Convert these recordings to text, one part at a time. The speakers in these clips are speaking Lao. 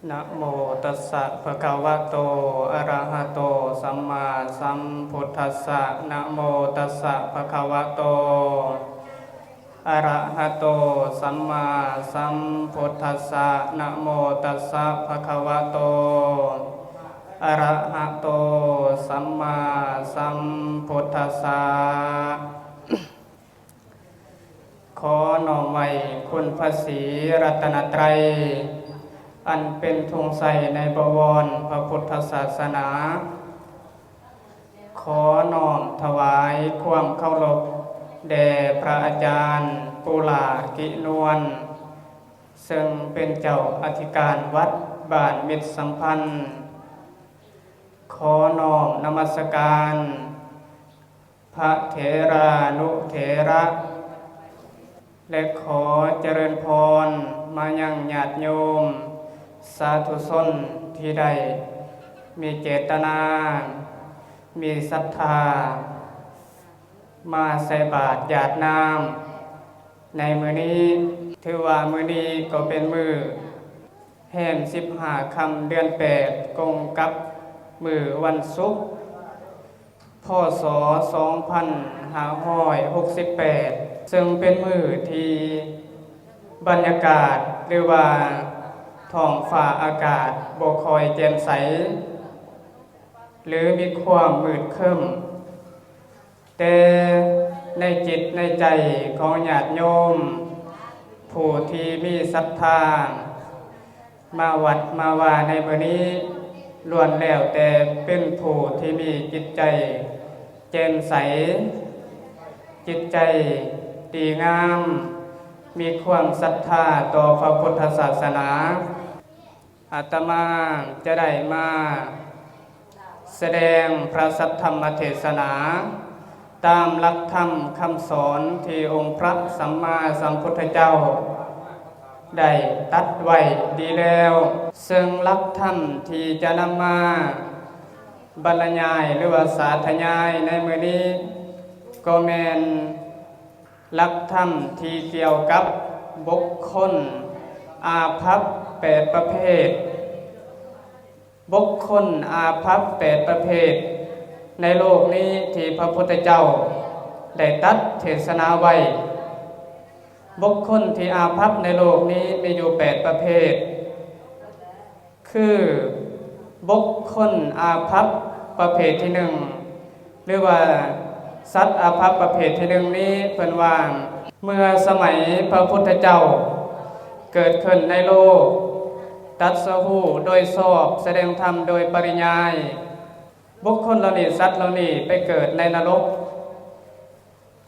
ນະໂມຕັດສະ ພະຄະວະໂຕ ອະຣະຫະໂຕ ສຳມາສຳພຸດທັດສະ ນະໂມຕັດສະ ພະຄະວະໂຕ ອະຣະຫະໂຕ ສຳມາສຳພຸດທັດສະ ນະໂມຕັດສະ ພະຄະວະໂຕ ອະຣະຫະໂຕ ສຳມາສຳພຸດທັດສະ. ຂໍນ້ອມໄຫວ້ຄຸນພະສີລັດຕະນະໄຕ ອັນເປັນທຸງໄຊໃນບະວອນພະພຸດທະສາສະໜາ. ຂໍນ້ອມຖວາຍຄວາມເຄົາລົບແດ່ພະອາຈານ ປູຫຼ້າ ກິນວນ ເຊິ່ງເປັນເຈົ້າອະທິການວັດບ້ານມິດສຳພັນ. ຂໍນ້ອມນະມັດສະການ ພະເຖລານຸເຖລະ ແລະ ຂໍຈະເລີນພອນມາຍັງຍາດໂຍມສາທຸຊົນທີ່ໄດ້ມີເຈດຕະນາ ມີສັດທາ ມາໃສ່ບາດຢາດນ້ຳໃນມື້ນີ້. ຖືວ່າມື້ນີ້ກໍເປັນມື້ແຮມສິບຫ້າຄ່ຳເດືອນແປດ ກົງກັບມື້ວັນສຸກ ພ.ສ. ສອງພັນຫ້າຮ້ອຍຫົກສິບແປດ ເຊິ່ງເປັນມື້ທີ່ບັນຍາກາດ ຫຼືວ່າທ້ອງຟ້າອາກາດບໍ່ຄ່ອຍແຈ່ມໃສ ຫຼືມີຄວາມມືດຄຶ້ມ. ແຕ່ໃນຈິດໃນໃຈຂອງຍາດໂຍມ ຜູ້ທີ່ມີສັດທາມາວັດມາວາໃນມື້ນີ້ ລ້ວນແລ້ວແຕ່ເປັນຜູ້ທີ່ມີຈິດໃຈແຈ່ມໃສ, ຈິດໃຈດີງາມ, ມີຄວາມສັດທາຕໍ່ພະພຸດທະສາສະໜາ. ອາດຕະມາຈະໄດ້ມາສະແດງພະສັດທຳມະເທສະໜາ ຕາມຫຼັກທຳຄຳສອນທີ່ອົງພະສຳມາສຳພຸດທະເຈົ້າໄດ້ຕັດໄວ້ດີແລ້ວ. ເຊິ່ງຫຼັກທຳທີ່ຈະນຳມາບັນລະຍາຍ ຫຼືວ່າສາທະຍາຍໃນມື້ນີ້ ກໍແມ່ນ ຫຼັກທຳທີ່ກ່ຽວກັບບຸກຄົນອາພັບແປດປະເພດ. ບຸກຄົນອາພັບແປດປະເພດໃນໂລກນີ້ທີ່ພະພຸດທະເຈົ້າໄດ້ຕັດເທດສະໜາໄວ້. ບຸກຄົນທີ່ອາພັບໃນໂລກນີ້ມີຢູ່ແປດປະເພດ. ຄືບຸກຄົນອາພັບປະເພດທີໜຶ່ງ ຫຼືວ່າສັດອາພັບປະເພດທີໜຶ່ງນີ້ ເພິ່ນວ່າເມື່ອສະໄໝພະພຸດທະເຈົ້າເກີດຂຶ້ນໃນໂລກ ຕັດສະຮູ້ໂດຍຊອບ ສະແດງທຳໂດຍປະລິຍາຍ ບຸກຄົນເຫຼົ່ານີ້ ສັດເຫຼົ່ານີ້ໄປເກີດໃນນະລົກ.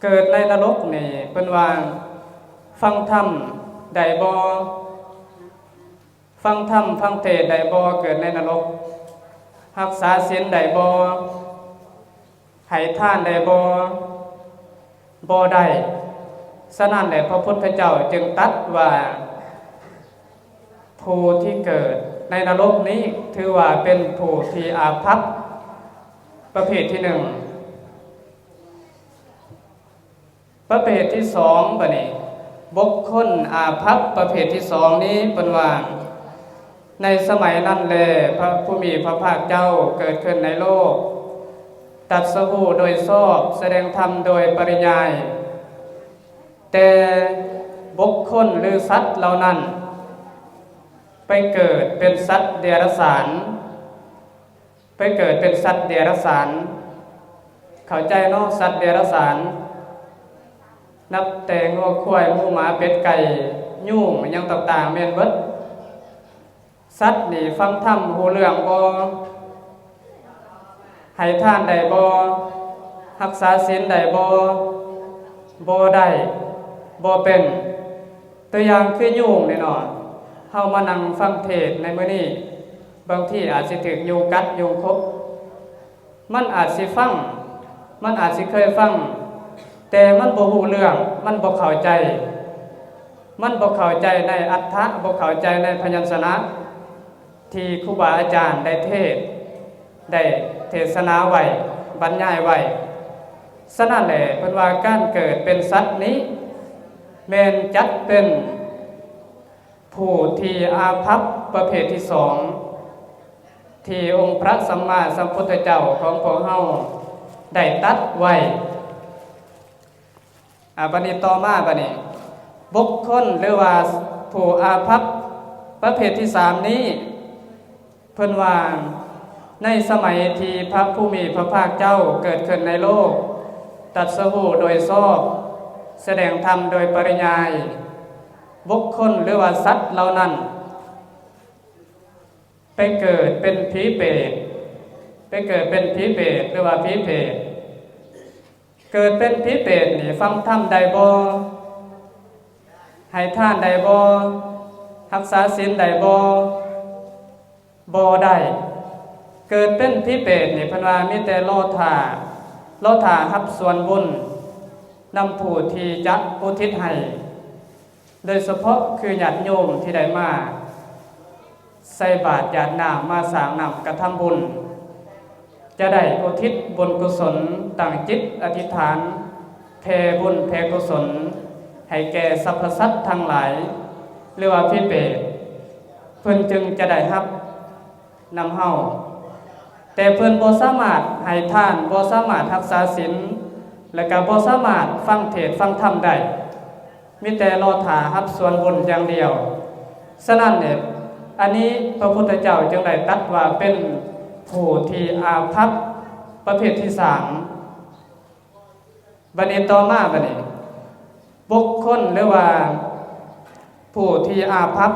ເກີດໃນນະລົກນີ້ ເພິ່ນວ່າຟັງທຳໄດ້ບໍ່? ຟັງທຳຟັງເທດໄດ້ບໍ່? ເກີດໃນນະລົກ ຮັກສາສິນໄດ້ບໍ່? ໃຫ້ທານໄດ້ບໍ່? ບໍ່ໄດ້. ສະນັ້ນແຫຼະ ພະພຸດທະເຈົ້າຈຶ່ງຕັດວ່າ ຜູ້ທີ່ເກີດໃນນະລົກນີ້ ຖືວ່າເປັນຜູ້ທີ່ອາພັບປະເພດທີໜຶ່ງ. ປະເພດທີສອງ ບາດນີ້ ບຸກຄົນອາພັບປະເພດທີສອງນີ້ ເພິ່ນວ່າ ໃນສະໄໝນັ້ນແລ ພະຜູ້ມີພະພາກເຈົ້າເກີດຂຶ້ນໃນໂລກ ຕັດສະຮູ້ໂດຍຊອບ ສະແດງທຳໂດຍປະລິຍາຍ. ແຕ່ບຸກຄົນ ຫຼື ສັດເຫຼົ່ານັ້ນ ໄປເກີດເປັນສັດເດຍລະສານ. ໄປເກີດເປັນສັດເດຍລະສານ. ເຂົ້າໃຈເນາະ ສັດເດຍລະສານ ນັບແຕ່ງົວ, ຄວາຍ, ໝູ, ໝາ, ເປັດ, ໄກ່, ຍຸງ ຫຍັງຕ່າງໆ ແມ່ນເບິດ. ສັດນີ້ຟັງທຳຮູ້ເລື່ອງບໍ່? ໃຫ້ທານໄດ້ບໍ່? ຮັກສາສິນໄດ້ບໍ່? ບໍ່ໄດ້, ບໍ່ເປັນ. ຕົວຢ່າງຄືຍຸງນີ້ເນາະ, ເຮົາມານັ່ງຟັງເທດໃນມື້ນີ້, ບາງທີອາດຊິຖືກຍຸງກັດ, ຍຸງຂົບ. ມັນອາດຊິຟັງ, ມັນອາດຊິເຄີຍຟັງ, ແຕ່ມັນບໍ່ຮູ້ເລື່ອງ, ມັນບໍ່ເຂົ້າໃຈ, ມັນບໍ່ເຂົ້າໃຈໃນອັດຖະ, ບໍ່ເຂົ້າໃຈໃນພະຍັນຊະນະ ທີ່ຄູບາອາຈານໄດ້ເທດ, ໄດ້ເທດສະໜາໄວ້, ບັນຍາຍໄວ້. ສະນັ້ນແຫຼະ ເພິ່ນວ່າການເກີດເປັນສັດນີ້ ແມ່ນຈັດເປັນ ຜູ້ທີ່ອາພັບປະເພດທີສອງ ທີ່ອົງພະສຳມາສຳພຸດທະເຈົ້າຂອງພວກເຮົາໄດ້ຕັດໄວ້. ອາ ບັດນີ້ຕໍ່ມາ ບັດນີ້ ບຸກຄົນ ຫຼືວ່າຜູ້ອາພັບປະເພດທີສາມນີ້ ເພິ່ນວ່າ ໃນສະໄໝທີ່ພະຜູ້ມີພະພາກເຈົ້າເກີດຂຶ້ນໃນໂລກ, ຕັດສະຮູ້ໂດຍຊອບ, ສະແດງທຳໂດຍປະລິຍາຍ, ບຸກຄົນ ຫຼືວ່າສັດເຫຼົ່ານັ້ນ ໄປເກີດເປັນຜີເປດ, ໄປເກີດເປັນຜີເປດ ຫຼືວ່າຜີເປດ. ເກີດເປັນຜີເປດນີ້ ຟັງທຳໄດ້ບໍ່? ໃຫ້ທານໄດ້ບໍ່? ຮັກສາສິນໄດ້ບໍ່? ບໍ່ໄດ້. ເກີດເປັນຜີເປດນີ້ ເພິ່ນວ່າມີແຕ່ລໍຖ້າ, ລໍຖ້າຮັບສ່ວນບຸນນຳຜູ້ທີ່ຈະອຸທິດໃຫ້. ໂດຍສະເພາະຄືຍາດໂຍມທີ່ໄດ້ມາໃສ່ບາດຢາດນ້ຳ ມາສ້າງນ້ຳກະທຳບຸນ ຈະໄດ້ອຸທິດບຸນກຸສົນ, ຕັ້ງຈິດອະທິຖານແຜ່ບຸນແຜ່ກຸສົນໃຫ້ແກ່ສັບພະສັດທັງຫຼາຍ ຫຼືວ່າຜີເປດ, ເພິ່ນຈຶ່ງຈະໄດ້ຮັບ ນຳເຮົາ, ແຕ່ເພິ່ນບໍ່ສາມາດໃຫ້ທານ, ບໍ່ສາມາດຮັກສາສິນ ແລະກະບໍ່ສາມາດຟັງເທດຟັງທຳໄດ້, ມີແຕ່ລໍຖ້າຮັບສ່ວນບຸນຢ່າງດຽວ. ສະນັ້ນເດ ອັນນີ້ພະພຸດທະເຈົ້າຈຶ່ງໄດ້ຕັດວ່າເປັນຜູ້ທີ່ອາພັບປະເພດທີສາມ. ບັດນີ້ຕໍ່ມາ ບັດນີ້ ບຸກຄົນ ຫຼືວ່າຜູ້ທີ່ອາພັບ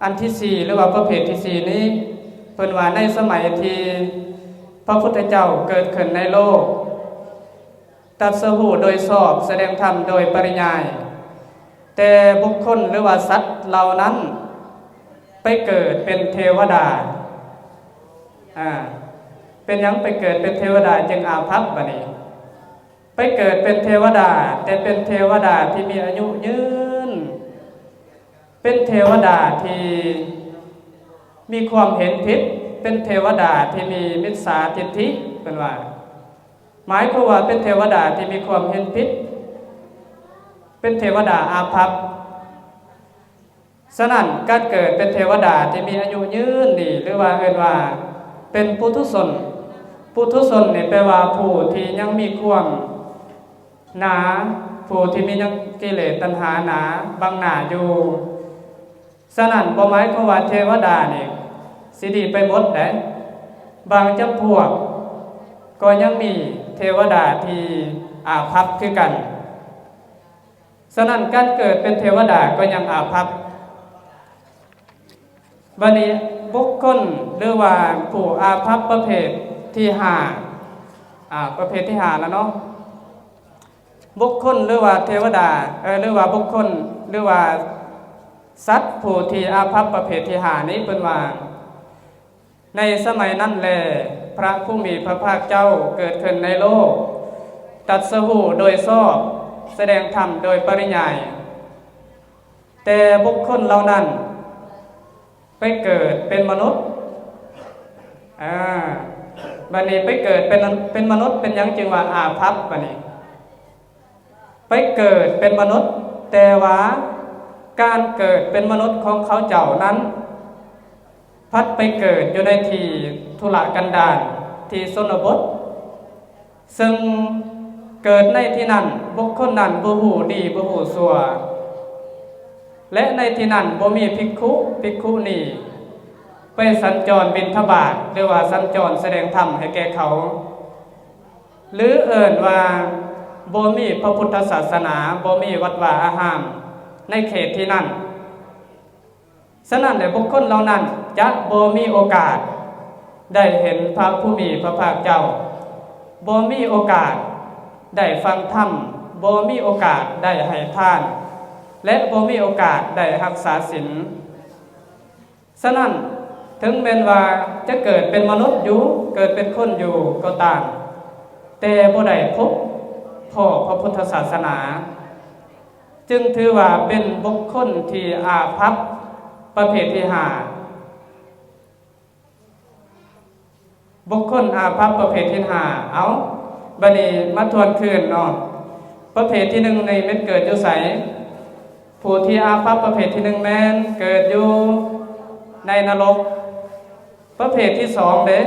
ອັນທີສີ່ ຫຼືວ່າປະເພດທີສີ່ນີ້ ເພິ່ນວ່າໃນສະໄໝທີ່ພະພຸດທະເຈົ້າເກີດຂຶ້ນໃນໂລກ, ຕັດສະຮູ້ໂດຍຊອບ, ສະແດງທຳໂດຍປະລິຍາຍ, ແຕ່ບຸກຄົນ ຫຼືວ່າສັດເຫຼົ່ານັ້ນໄປເກີດເປັນເທວະດາ. ອາ ເປັນຫຍັງໄປເກີດເປັນເທວະດາຈຶ່ງອາພັບ? ບັດນີ້ ໄປເກີດເປັນເທວະດາ, ແຕ່ເປັນເທວະດາທີ່ມີອາຍຸຍືນ, ເປັນເທວະດາທີ່ມີຄວາມເຫັນຜິດ, ເປັນເທວະດາທີ່ມີມິດສາທິດຖິ, ເພິ່ນວ່າ ໝາຍຄວາມວ່າເປັນເທວະດາທີ່ມີຄວາມເຫັນຜິດ, ເປັນເທວະດາອາພັບ. ສະນັ້ນ ການເກີດເປັນເທວະດາທີ່ມີອາຍຸຍືນນີ້ ຫຼືວ່າເອີ້ນວ່າເປັນປຸຖຸຊົນ, ປຸຖຸຊົນນີ້ແປວ່າຜູ້ທີ່ຍັງມີຄວາມໜາ, ຜູ້ທີ່ມີຍັງກິເລດຕັນຫາໜາບັງໜ້າຢູ່. ສະນັ້ນ ບໍ່ໝາຍຄວາມວ່າເທວະດານີ້ຊິດີໄປໝົດໃດ, ບາງຈຳພວກກໍຍັງມີເທວະດາທີ່ອາພັບຄືກັນ. ສະນັ້ນ ການເກີດເປັນເທວະດາກໍຍັງອາພັບ. ບັດນີ້ ບຸກຄົນ ຫຼືວ່າຜູ້ອາພັບປະເພດທີຫ້າ, ອາ ປະເພດທີຫ້າແລ້ວເນາະ, ບຸກຄົນ ຫຼືວ່າເທວະດາ, ເອີ ຫຼືວ່າບຸກຄົນ ຫຼືວ່າສັດຜູ້ທີ່ອາພັບປະເພດທີຫ້ານີ້ ເພິ່ນວ່າ ໃນສະໄໝນັ້ນແລ ພະຜູ້ມີພະພາກເຈົ້າເກີດຂຶ້ນໃນໂລກ, ຕັດສະຮູ້ໂດຍຊອບ, ສະແດງທຳໂດຍປະລິຍາຍ, ແຕ່ບຸກຄົນເຫຼົ່ານັ້ນໄປເກີດເປັນມະນຸດ. ອາ ບັດນີ້ໄປເກີດເປັນ ເປັນມະນຸດ ເປັນຫຍັງຈຶ່ງວ່າອາພັບ? ບັດນີ້ ໄປເກີດເປັນມະນຸດ, ແຕ່ວ່າການເກີດເປັນມະນຸດຂອງເຂົາເຈົ້ານັ້ນ ພັດໄປເກີດຢູ່ໃນທີ່ທຸລະກັນດານ, ທີ່ຊົນນະບົດ, ເຊິ່ງເກີດໃນທີ່ນັ້ນ ບຸກຄົນນັ້ນບໍ່ຮູ້ດີບໍ່ຮູ້ຊົ່ວ, ແລະ ໃນທີ່ນັ້ນບໍ່ມີພິກຂຸ, ພິກຂຸນີໄປສັນຈອນບິນທະບາດ ຫຼືວ່າສັນຈອນສະແດງທຳໃຫ້ແກ່ເຂົາ. ຫຼືເອີ້ນວ່າບໍ່ມີພະພຸດທະສາສະໜາ, ບໍ່ມີວັດວາອາຮາມໃນເຂດທີ່ນັ້ນ. ສະນັ້ນແຫຼະ ບຸກຄົນເຫຼົ່ານັ້ນຈະບໍ່ມີໂອກາດໄດ້ເຫັນພະຜູ້ມີພະພາກເຈົ້າ, ບໍ່ມີໂອກາດໄດ້ຟັງທຳ, ບໍ່ມີໂອກາດໄດ້ໃຫ້ທານ ແລະ ບໍ່ມີໂອກາດໄດ້ຮັກສາສິນ. ສະນັ້ນ ເຖິງແມ່ນວ່າຈະເກີດເປັນມະນຸດຢູ່, ເກີດເປັນຄົນຢູ່ກໍຕາມ, ແຕ່ບໍ່ໄດ້ພົບພໍ້ພະພຸດທະສາສະໜາ, ຈຶ່ງຖືວ່າເປັນບຸກຄົນທີ່ອາພັບປະເພດທີຫ້າ. ບຸກຄົນອາພັບປະເພດທີຫ້າ. ເອົາ, ບັດນີ້ມາທວນຄືນເນາະ, ປະເພດທີໜຶ່ງນີ້ແມ່ນເກີດຢູ່ໃສ? ຜູ້ທີ່ອາພັບປະເພດທີໜຶ່ງແມ່ນເກີດຢູ່ໃນນະລົກ. ປະເພດທີສອງເດ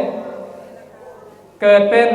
ເກີດເປັນ